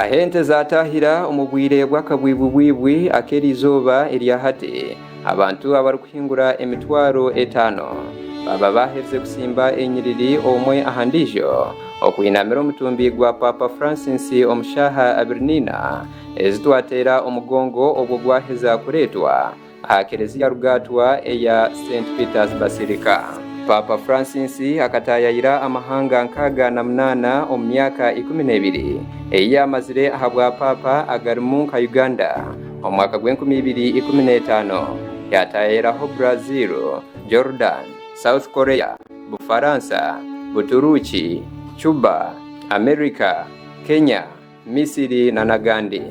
Ahu ente zaataahira omu bwire bw'akabwibwi-bwibwi ak'eriizooba erya hati, abantu abarikuhingura emitwaro etaano baaba baaherize kutsimba enyiriri omwe aha ndiijo okwinamira omutumbi gwa Paapa Francis omu shaaha abiri n'eina ezi twateera omugongo obwo gwaheza kureetwa aha Kereziya Rugaatwa eya Saint Peter's Basilica. Paapa Francis akataayayira amahanga 68 omu myaka 12 ei yaamazire aha bwapaapa agarimu nka Uganda omu mwaka gw'enkumi ibiri ikumi n'etaano yaataayayiraho Brazil, Jordan, South Korea, Bufaransa, Buturuuki, Cuba, America, Kenya, Misiri na n'agandi.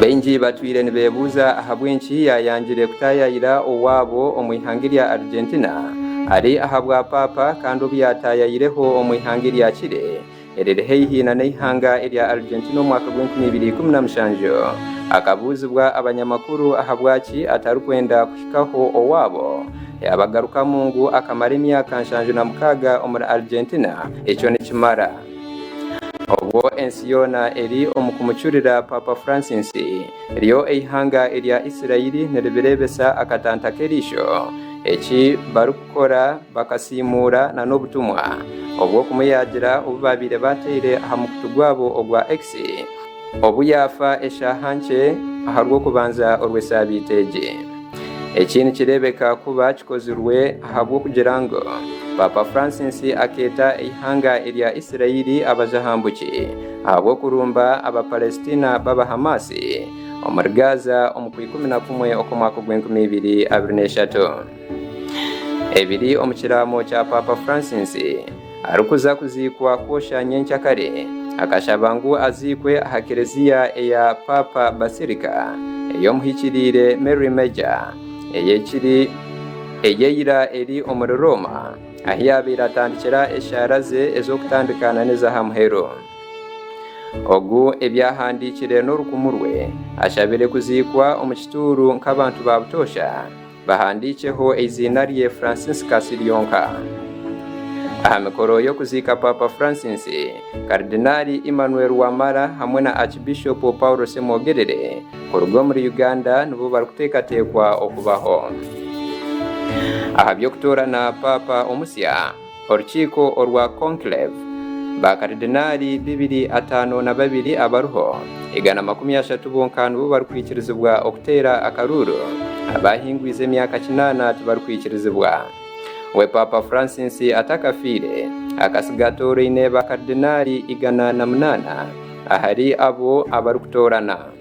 Baingi batwire nibeebuuza ahabw'enki yaayangire kutaayaayira owaabo omu ihanga erya Argentina ari aha bwapaapa kandi obu yaataayayireho omu ihanga erya Chile eriri haihi na n'eihanga erya Argentina omu mwaka gw'enkumi ibiri ikumi na mushanju akabuuzibwa abanyamakuru ahabwaki atarikwenda kuhikaho owaabo yaabagarukamu ngu akamara emyaka 76 omuri Argentina ekyo nikimara. Obwo ensi yoona eri omu kumucurira Paapa Francis, ryo eihanga erya Israeli niribireebesa akatanta k'eriisho eki barikukora bakasiimuura na n'obutumwa obw'okumuyaagira obu baabaire baateire aha mukutu gwabo ogwa X obu yaafa eshaaha nkye aha Rwokubanza orw'esaabiiti egi. Eki nikireebeka kuba kikozirwe ahabw'okugira ngu Paapa Francis akeeta eihanga erya Israeli abajahambuki ahabw'okurumba Abapalesitina b'aba Hamas omuri Gaza omu Kwikumi-na-kumwe okw'omwaka ogw'enkumi ibiri abiri n'eshatu. Ebiri omu kiraamo kya Paapa Francis arikuza kuziikwa kwosha nyenkyakare, akashaba ngu aziikwe aha kereziya eya Paapa Basilica ey'omuhikiriire Mary Major eyekiri eyeira eri omuri Rooma ahu yaabaire atandikira eshaara ze ez'okutandika na n'ez'aha muheru. Ogu ebyahandiikire n'orukumu rwe ashabire kuziikwa omu kituuru nk'abantu ba butoosha Bahandiikyeho eiziina rye Franciscus ryonka. Aha mikoro y'okuziika Paapa Francis, Karidinaali Emmanuel Wamala hamwe na Archbishop Paul Ssemwogerere kuruga omuri Uganda nibo barikuteekateekwa okubaho. Aha by'okutoorana Paapa omusya, Orukiiko orwa Conclave, ba Karidinaali bibiri ataano na babiri abariho, 130 bonka nibo barikwikirizibwa okuteera akaruuru, abaahingwize emyaka kinaana tibarikwikirizibwa. We Paapa Francis atakafiire, akatsiga atooraine ba Karidinaali 108 ahari abo abarikutoorana.